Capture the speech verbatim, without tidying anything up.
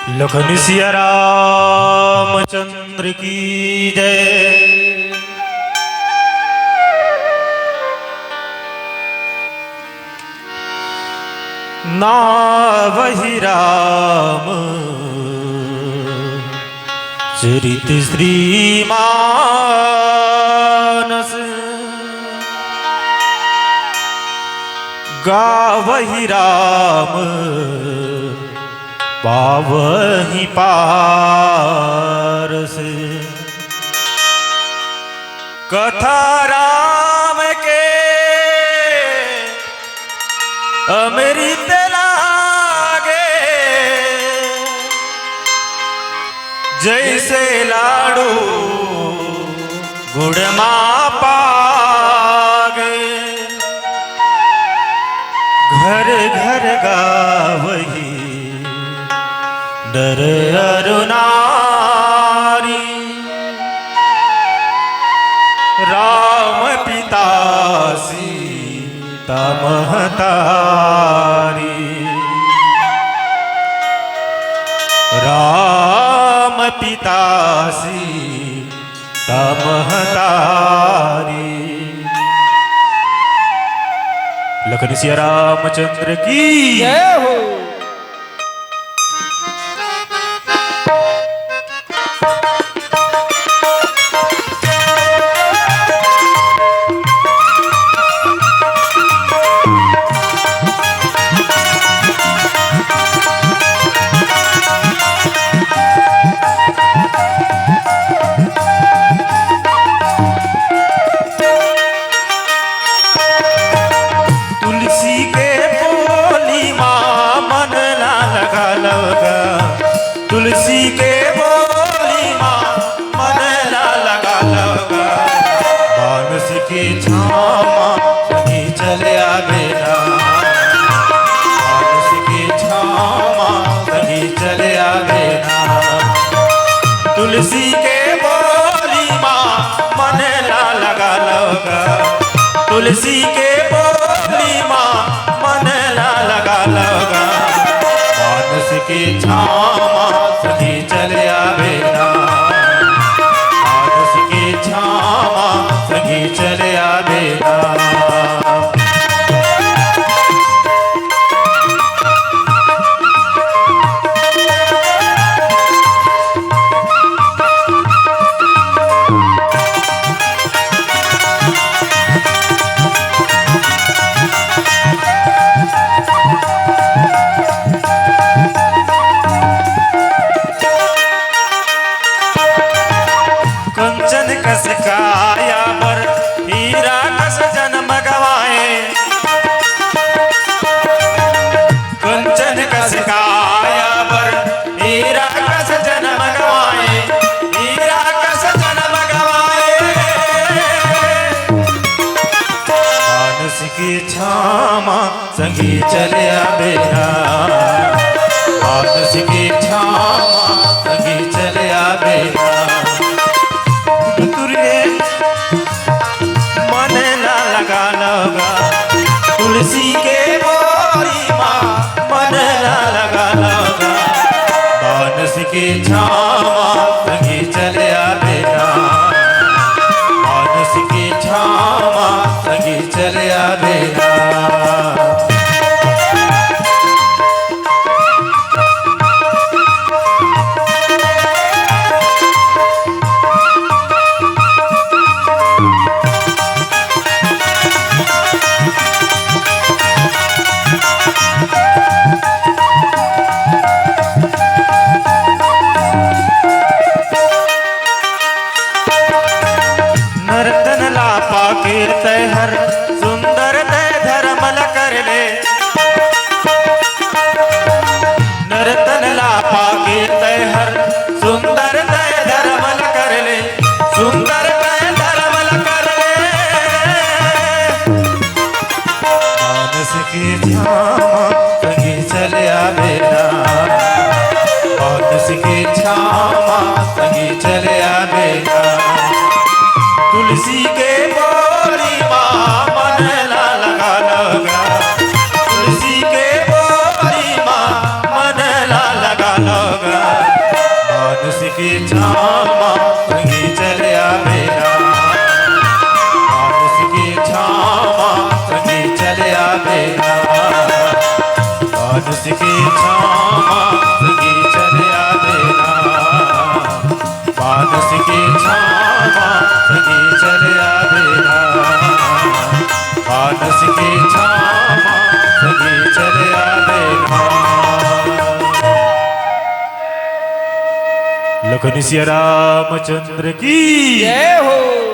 लखन सिया रामचंद्र की जय। ना वही राम चरित श्रीमानस, गावहि राम पावहि पारस। कथा राम के अमृत लागे, जैसे लाडू गुड़ मा पागे। घर घर गावही नर अरु नारी, राम पिता सीता महतारी। राम पिता सीता महतारी। लखन सिया रामचंद्र की जय हो। तुलसी के बोली मा मन ला लगा लवगा, तुलसी के बोली मा मन ला लगा लवगा। मानुष के छाँव मा संगी चले आबे ना, मानुष के छाँव मा संगी चले आबे ना। तुलसी के बोली मा मन ला लगा लवगा, तुलसी के बोली मा मन ला लगा लवगा। मानुष के छाँव मा संगी चले आबे ना, मानुष के छाँव मा संगी चले आबे ना। कंचन कस काया बर हीरा कस जनम गवाए। कंचन कस काया बर हीरा कस जनम गवाए, हीरा कस जनम गवाए। मानुष के छाँव मा संगी चले आबे ना, मानुष के छाँव मा संगी चले आबे ना। तुरे मन ला लगा लवगा, तुलसी के बोली मा मन ला लगा लवगा। मानुष के छाँव मा संगी चले आबे ना, मानुष के छाँव मा संगी चले आबे ना। नर तन ला पाके तैं हर सुंदर तैं धरम ल कर ले। नर तन ला पाके तैं हर सुंदर तैं धरम ल कर ले, सुंदर तैं धरम ल कर ले। मानुष के छाँव मा संगी चले आबे ना, मानुष के छाँव मा संगी चले आबे ना। तुलसी के बोली मा मन ला लगा लवगा, तुलसी के बोली मा मन ला लगा लवगा। छामा संगी चले आबे ना, मानुष के छामा संगी चले आबे ना, मानुष के छामा संगी चले आबे ना, मानुष के छामा संगी चले आबे ना, मानुष के छामा संगी चले आबे ना। लखन सिया रामचंद्र की। जय हो।